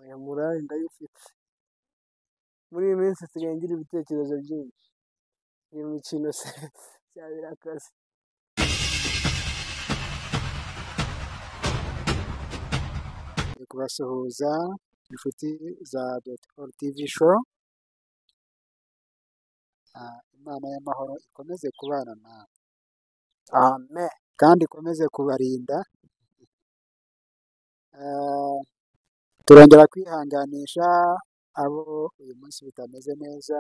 Oya, morale ndayifite. Muri iyi minsi nsigaye ngira ibitekerezo byinshi. Iyi mikino se birakaze. Ndi kubasuhuza inshuti za Dot TV show. Imana y'amahoro ikomeze kubana nawe. Amen. Kandi ikomeze kubarinda. Turongera kwihanganisha abo uyu munsi bitameze neza.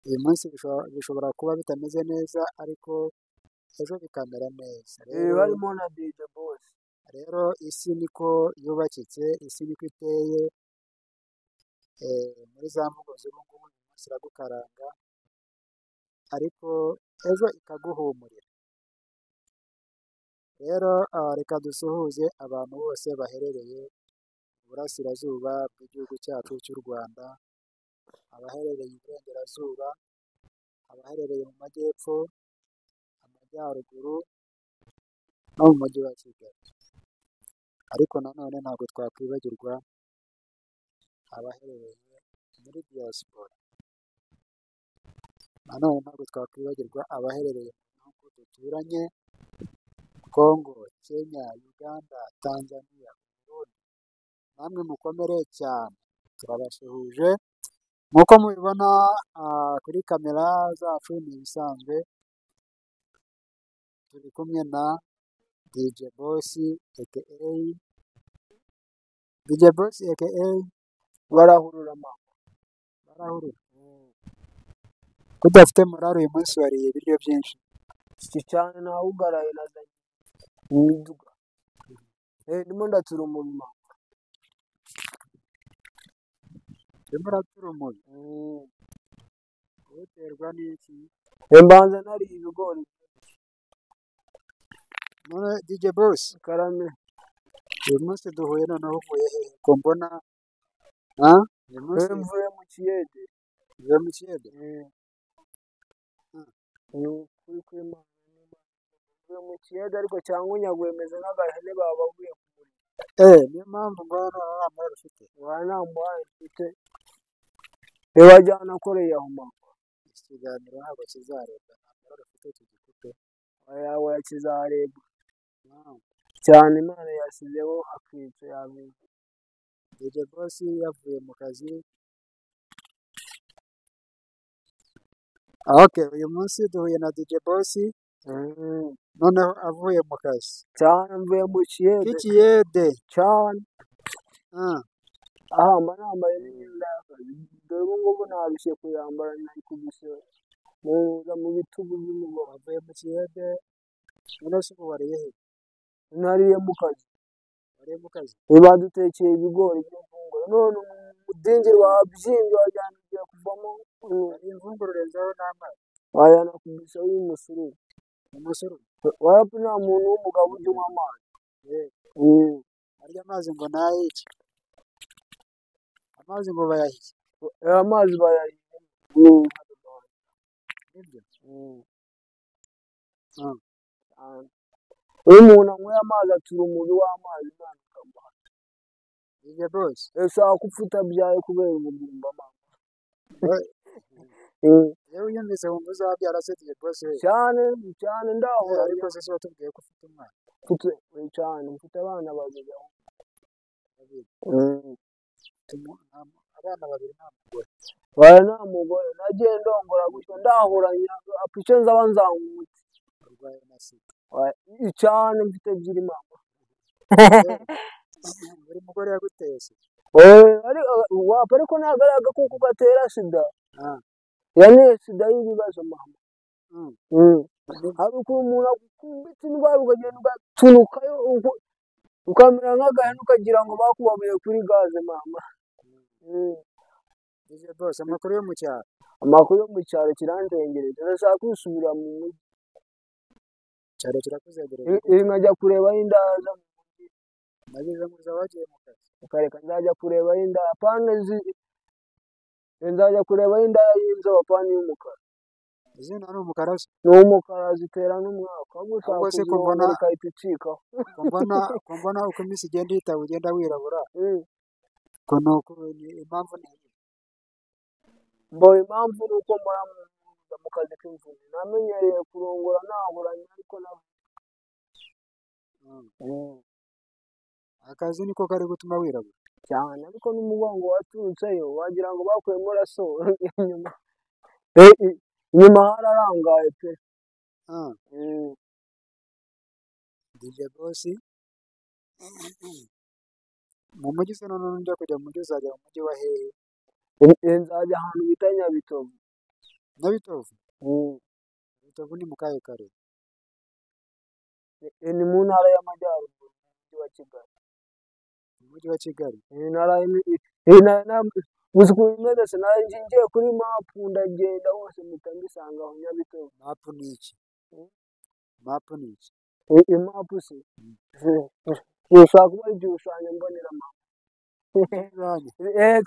Uyu munsi bishobora kuba bitameze neza, ariko ejo bikamera neza. Barimo na DJ Boss. Rero isi niko yubakitse, isi niko iteye. Muri za mvugo z'ubu ngubu uyu munsi iragukaranga, ariko ejo ikaguhumurira. Rero reka dusuhuze abantu bose baherereye mu burasirazuba bw'igihugu cyacu cy'u Rwanda, abaherereye iburengerazuba, abaherereye mu majyepfo, amajyaruguru no mu mujyi wa Kigali. Ariko nanone ntabwo twakwibagirwa abaherereye muri diaspora. Nanone ntabwo twakwibagirwa abaherereye mu bihugu duturanye, Congo, Kenya, Uganda, Tanzania, Burundi. Namwe mukomere cyane, turabasuhuje. Nk'uko mubibona kuri kamera zacu ni ibisanzwe, turi kumwe na DJ Boss aka DJ Boss aka Barahurura mama. Barahurura. Ko udafite morale uyu munsi wariye ibiryo byinshi? Iki cyane nawugaraye nazanye imiduga. Ndimo ndatura umurima. Ndimo uratura umurima. Uterwa n'iki? Mbanza nariye ibigori. None DJ Boss. Karame. Uyu munsi duhuye noneho uvuye hehe? Ko mbona, ha? Uyu munsi Mvuye mu kiyede. Mvuye mu kiyede? Ni ukuri kw'Imana. Mvuye mu kiyede ariko cyangwa unyaguye meze nk'agahene babaguye ku muriro. Niyo mpamvu mbona nta morale ufite. Oya, nta morale mfite. Wajyana akoreye aho mama. Iki kiganiro ntabwo kizarebwa, nta morale ufite tugikupe. Oya, oya, kizarebwa. Cyane Imana yasizeho akitso yabizi. DJ Boss yavuye mu kazi. Okay, uyu munsi duhuye na DJ Boss. Noneho avuye mu kazi. Cyane mvuye mu kiyede. K'ikiyede. Cyane. Aha, mba nambaye n'imyenda y'akazi. Dore ubu ngubu narushye kuyambara, nayikubise mu bitugu by'umugore. Wavuye mu kiyede, none se ubu wariye he? Nariye mu kazi. Wariye mu kazi? Badutekeye ibigori by'imvungure. None umudingiri wabyimbye wajyana ugiye kuvamo. Wariye imvungure urenzaho n'amazi. Wajyana kubisaho y'umusururu. Umusururu? Wapi, nta muntu w'umugabo ujya unywa amazi. Arya amazi ngo ni ay'iki? Amazi ngo bayahiye. Amazi bayahiye. Nibyo? Iyo umuntu anyweye amazi atura umubiri w'amazi, Imana ikamuha. DJ Boss. Ushaka gupfa utabyaye kubera ubugumba mama. Yewe unyumvise wumva uzabyara se DJ Boss we? Cyane, cyane ndahura. Ariko se watubwiye ko ufite umwana? Mfite, cyane, mfite abana babiri. Babiri. Abana babiri nta mugore. Oya, nta mugore. Nagiye ndongora gutyo ndahuranya, apfa icyo nzaba nzanywa umuti. Urwaye na sida. Oya, cyane mfite ebyiri mama. Buri mugore yaguteye sida. Wapa ariko ntabwo ari agakoko gatera sida. Yanteye sida y'ibibazo mama. Hari ukuntu umuntu akubita indwara ukagenda ugatunukayo, ukamera nk'agahene ukagira ngo bakubabuye kuri gaze mama. DJ Boss, amakuru yo mu cyaro. Amakuru yo mu cyaro kirandengereje, ndashaka kwisubira mu mujyi. Cyaro kirakuzengereje. Nkajya kureba aho indaya zo mu mujyi. Nagize ngo uzaba wagiye mu kazi. Ukareka nzajya kureba aho indaya, apana nzajya kureba aho indaya y'inzobe, apana iy'umukara. Izina ni umukara se? Ni umukara, zitera n'umwaka. Ahubwo ushaka Ahubwo se ko kuzirongora mbona ikahita icikaho. Ko mbona uko iminsi igenda ihita ugenda wirabura. Impamvu ni iyi? Mbo impamvu ni uko mpora mu kazi k'imvune, namenyereye kurongora nahuranye ariko na Akazi niko kari gutuma wirabura cyane, ariko n'umugongo waturutseyo wagira ngo bakuyemo rasoro inyuma, inyuma hararangaye pe. DJ Boss mu mujyi se none njya kujya mu mujyi, uzajya mu mujyi wa hehe? Nzajya ahantu bita Nyabitovu. Nyabitovu? Nyabitovu ni mu kahe karere? Ni mu ntara y'Amajyaruguru, mu mujyi wa Kigali. Mu mujyi wa Kigali. Gusa ukuntu imeze se, ngiye kuri mapu ndagenda hose mpita mbisanga aho Nyabitovu. Mapu ni iki? Mapu ni iki? Imapu se bishobora kuba ari igishushanyo mbonerahamwe.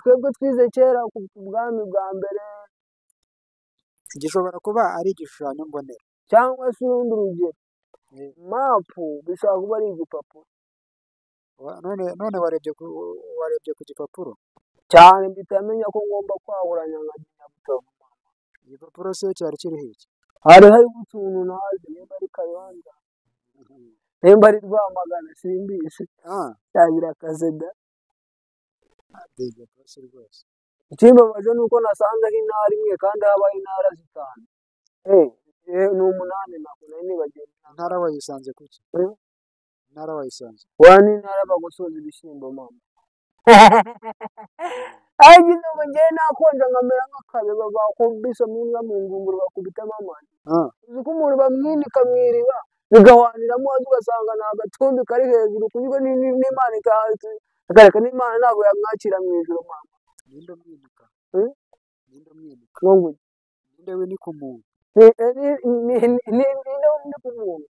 Twebwe twize kera ku bwami bwa mbere. Gishobora kuba ari igishushanyo mbonera cyangwa se urundi rugero. Mapu bishobora kuba ari igipapuro. None warebye ku gipapuro cyane mpita menya ko ngomba kwahuranya nka Nyabitovu. Igipapuro se cyari kiriho iki? Hari hariho utuntu ntazi, nimba ari Kayonza, nimba ari Rwamagana, simbizi. Cyagira akazeda. DJ Boss rwose. Ikimbabaje ni uko nasanzeho intara imwe kandi habaho intara 5. Ni 8 ntabwo nari nibagiwe. Intara wayisanze kuki? Intara wayisanze. Wa ni intara bagosoza ibishyimbo mama. Agize ngo njyewe nakonja nkamera nk'akabeba bakubise mu nka mu ngunguru bakubitamo amazi. Uzi ko umuntu bamwinika mu iriba bigahwaniramo, ugasanga ni agatumbi kari hejuru, kuburyo n'Imana ikareka n'Imana ntabwo yamwakira mu ijuru mama. Ninde umwinika? Ninde umwinika? Wowe. Ninde winika umuntu? Ninde winika umuntu?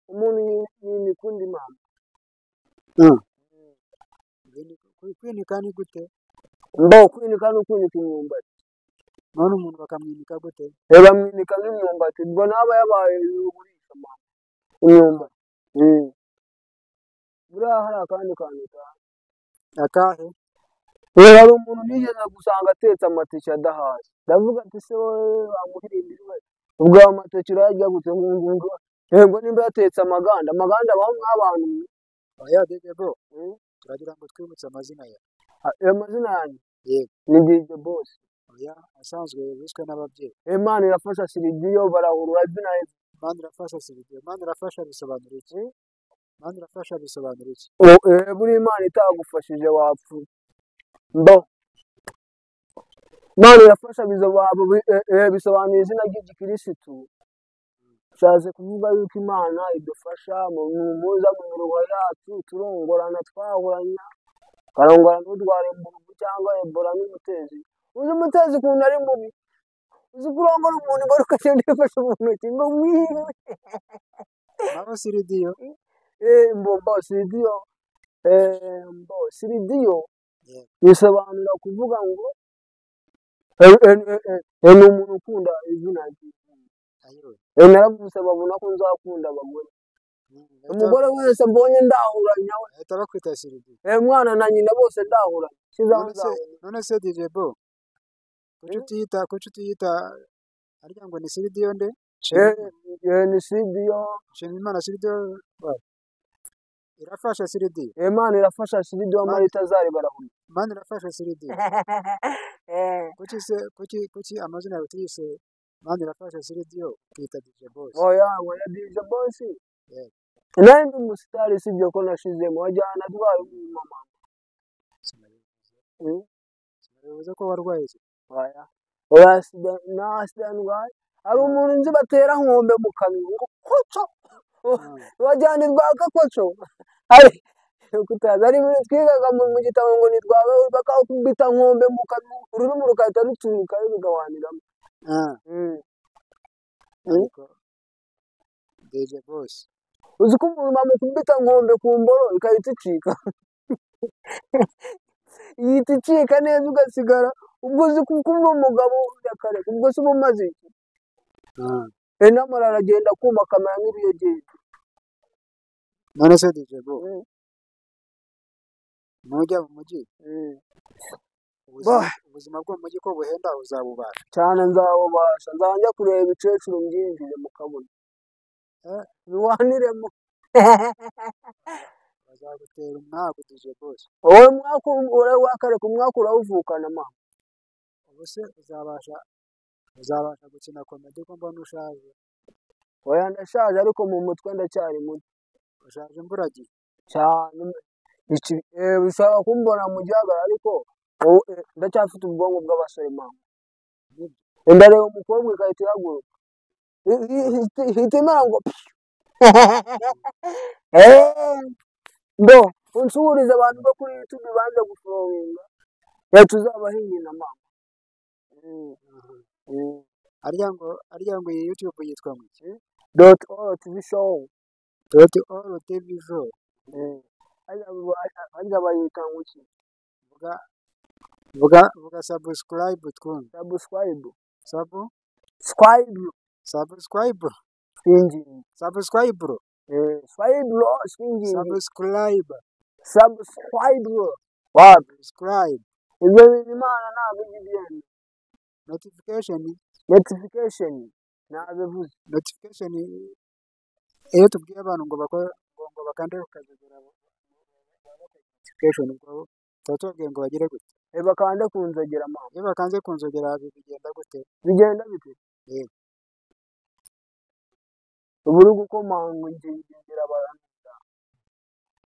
Umuntu yinika undi mama. Kwinika ni gute? Mbo kwinika ni ukwinika imyumbati. None umuntu bakamwinika gute? Bamwinika nk'imyumbati, ubwo naba yabaye ugurisha mama imyumbati. Buriya hari akandi kantu akahe? Hari umuntu nigeze gusanga atetse amateke adahaze, ndavuga ati se wowe wamuhirindira we, ubwo ayo mateke urayarya gute? Yego nimba yatetse amaganda, amaganda abaho nk'abantu. Oya DJ Bo, turagira ngo twibutse amazina yawe. Amazina yanjye? Yego. Ni DJ Boss. Oya, asanzwe wiswe n'ababyeyi. Imana irafasha Siridiyo barahurura izina. Imana irafasha Siridiyo. Imana irafasha bisobanura iki? Imana irafasha bisobanura iki? Buri Imana itagufashije wapfa. Mbo Imana irafasha bisobanura izina ry'igikirisitu. Bishatse kuvuga yuko Imana idufasha mu muza mu miruho yacu, turongorana twahuranya, ukarongora n'urwara imburugu cyangwa Ebola n'umutezi. Uzi umutezi ukuntu ari mubi? Uzi ko urongora umuntu mbona ukagenda uyifashe mu ntoki ngo wiwe. Naho Siridiyo? Mbo Siridiyo, mbo Siridiyo bisobanura kuvuga ngo ni umuntu ukunda izina rye. Naravutse babona ko nzakunda abagore. Umugore wese mbonye ndahuranya we. Bahita bakwita Siridiyo. Umwana na nyina bose ndahuranya. None se DJ Bo, kuki utiyita arya ngo ni Siridiyo nde? Ni Siridiyo. Nshimiyimana Siridiyo. Irafasha Siridiyo. Imana irafasha Siridiyo Marita zari barahurira. Imana irafasha Siridiyo. Kuki se kuki amazina yawe utiyise Imana irafasha Siridiyo ukita DJ Boss? Oya, oya DJ Boss. Nari ndi umusitari sibyo ko nashizemo, wajyana ndwaye umumama. Sinabivuze ko warwaye se? Oya. Oya sida na sida ndwaye. Hari umuntu nzi batera nkombe mu kanwa ngo koco. Wajyana irwaka koco. Ari kutaza ari muri twigaga mu gitabo ngo nitwawe bakakubita nkombe mu kanwa ururimi rugahita ruturuka rugawaniramo. Ariko DJ Boss, uzi ko umuntu bamukubita nkombe ku mboro ikahita icika. Ihita icika neza ugasigara ubwo uzi ko uri umugabo kare, ubwo se uba umaze iki? Namara aragenda kuma akamera nk'ibiyegeye. None se DJ Bo, Nujya mu mujyi, ubuzima bwo mu mujyi ko buhenda uzabubasha? Cyane, nzabubasha. Nzajya kureba ibicecuru mbyinjire mu kabuno biwaniremo. Bazagutera umwaku, DJ Boss. Wowe mwaka wakareka, umwaka urawuvukana mama. Ubu se uzabasha gukina comedy ko mbona ushaje? Oya, ndashaje ariko mu mutwe ndacyari muto. Ushaje imburagihe. Cyane. Bisaba kumbona mu gihagararo, ariko ndacyafite ubwonko bw'abasore mama. Nibyo. Ndareba umukobwa igahita ihaguruka, ihita imera ngo pyu. Ndo unsuhurize abantu bo kuri YouTube banze gufollowinga, tuzabaha inyina mama. Harya ngo iyi YouTube yitwa ngo iki? Dot all TV show. Dot all TV show. Harya bayita ngo iki? Vuga vuga vuga subscribe twumve. Subscribe. Sabu Scribe. Subscribe. Swingingi. Subscribe. Scribe swingingi. Subscribe. Subscribe wapi? Subscribe. Ibyo bintu Imana ntabwo ijya ibyemera. Notification. Notification nabivuze. Notification, iyo tubwiye abantu ngo bakore ngo bakande ukazogera notification, ubwo tuba tubabwiye ngo bagire gute? Bakande ku nzogera mama. Iyo bakanze ku nzogera bigenda gute? Bigenda bite? Yego. Uba uri gukomangira abantu,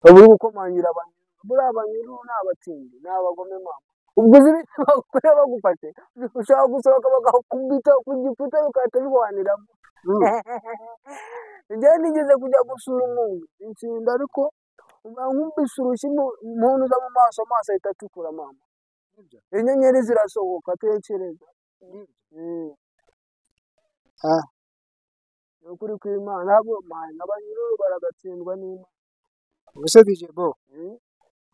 uba uri gukomangira abanyururu. Buriya abanyururu ni abatindi, ni abagome mama. Ubwo uzi ibintu bakora bagufashe? Ushobora gusohoka bakakubita ku gikuta bigahita bihwaniramo. Njyewe nigeze kujya gusura umuntu insinda, ariko nkubise urushyi umuntu uza mu maso, amaso ahita atukura mama. Nibyo. Inyenyeri zirasohoka, tekereza. Nibyo. Ah. Ni ukuri kw'Imana, ntabwo mani abanyururu baragatsindwa n'Imana. Ubu se DJ Bo,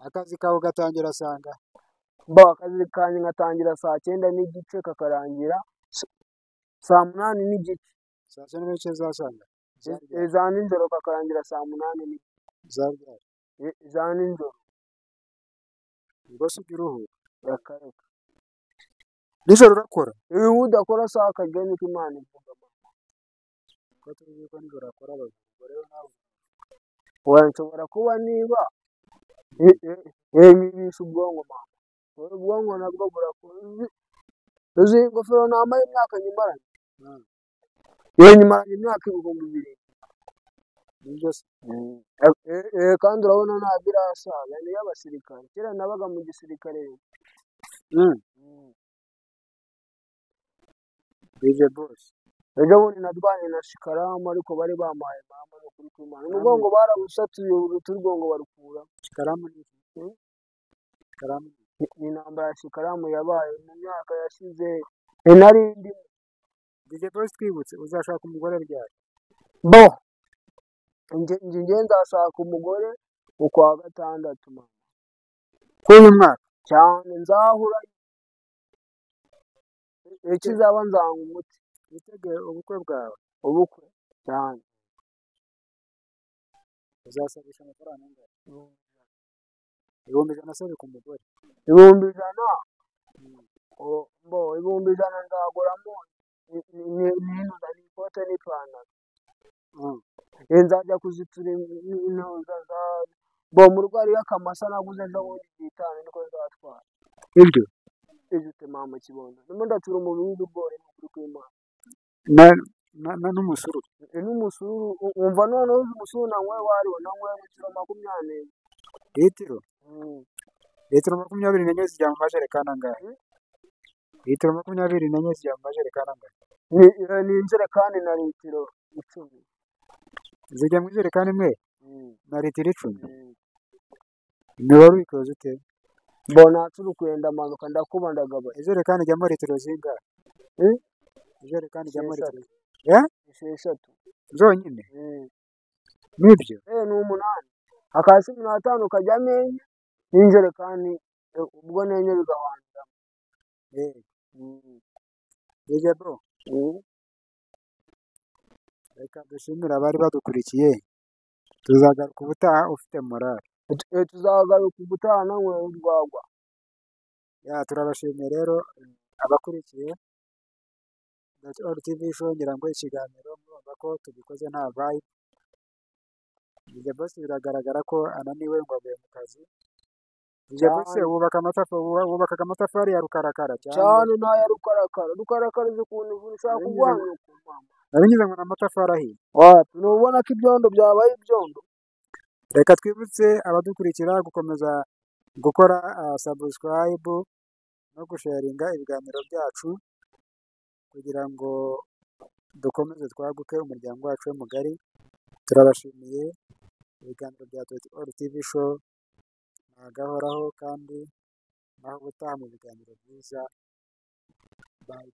akazi kawe gatangira sanga? Bo, akazi kanjye ngatangira saa 9:30, kakarangira saa 8:30. Saa 9:30 za sanga? Za nijoro, kakarangira saa 8:30. Za ryari? Za nijoro. Ubwo se ujya uruhuka? Reka reka. Nijoro urakora? Iyo udakora saa akarya, niko Imana ivuga. Ko tuzi ko nijoro akora abagore, ubwo rero nawe Oya, nshobora kuba niba nkibisha ubwonko mama. Ubwonko nabwo burakora. Uzi ingofero nambaye imyaka nyimaranye? Iyo nyimaranye imyaka 7000. Nibyo se? Kandi urabona ntabwo irasaza, ni iy'abasirikare. Kera nabaga mu gisirikare. DJ Boss. Ejo bundi narwanye na shikaramu, ariko bari bampaye mama, ni ukuri kw'Imana. Umugongo barawusatuye, urutirigongo barukuramo. Shikaramu ni iki? Shikaramu ni iki? Ni intambara ya shikaramu yabaye mu myaka yashize, nari ndimo. DJ Boss, twibutse, uzashaka umugore ryari? Bo, njye nzashaka umugore mu kwa gatandatu mama. K'uyu mwaka? Cyane, nzahura ikizaba nzanga umuti. Witege ubukwe bwawe. Ubukwe cyane. Uzasabisha amafaranga angahe? 100,000 asabika umugore? 100,000. Bo, 100,000 nzaguramo n'intuza n'ikote n'ipantaro. Nzajya kuzitura intuza za bo mu rugo, hariyo akamasa naguze ejo bundi igitanu, niko nzatwara. Ibyo Ijute mama kibondo, ndimo ndatura umubiri w'ibigori, ni ukuri kw'Imana. N'umusururu. N'umusururu wumva noneho uzi umusururu nanyweye wariwo, nanyweye litiro 24. Litiro? Litiro 24 zijya mu majerekani angahe? Litiro 24 zijya mu majerekani angahe? Ni injerekani na litiro 10. Zijya mu ijerekani imwe na litiro 10? Mm. Imibare uyikoze ute? Mbona naturukuye, ndamanuka, ndakuba, ndagabanya. Ijerekani ijyamo litiro zingahe? Ijerekani ijyamo Esheshatu. litiro, eh? 6. Zonyine? Mm. Nibyo? Ni 8, aka 15 kajyamo enye n'injerekani, ubwo n'enye bigahwanira. DJ Bo, reka dushimire abari badukurikiye, tuzagaruka ubutaha ufite morale. Tuzagaruka ubutaha nanyweye urwagwa. Ya, turabashimiye rero abakurikiye Dot All TV Show. Ngira ngo ikiganiro murumva ko tubikoze nta vibe. DJ Boss biragaragara ko ananiwe, ngo avuye mu kazi. DJ Boss, Cyane. wubakaga amatafari ya rukarakara cyangwa? Cyane, n'aya rukarakara. Rukarakara uzi ukuntu ivuna, ushaka Nari ngize kuguha ngo nyoko mama. Nari ngize ngo ni amatafari ahiye. Wapi, ntubona ko ibyondo byabaye ibyondo? Reka twibutse abadukurikira gukomeza gukora subscribe no gusharinga ibiganiro byacu kugira ngo dukomeze twaguke, umuryango wacu we mugari. Turabashimiye. Ibiganiro bya Dot All TV Show ntagahoraho, kandi naho ubutaha mu biganiro byiza. Bye.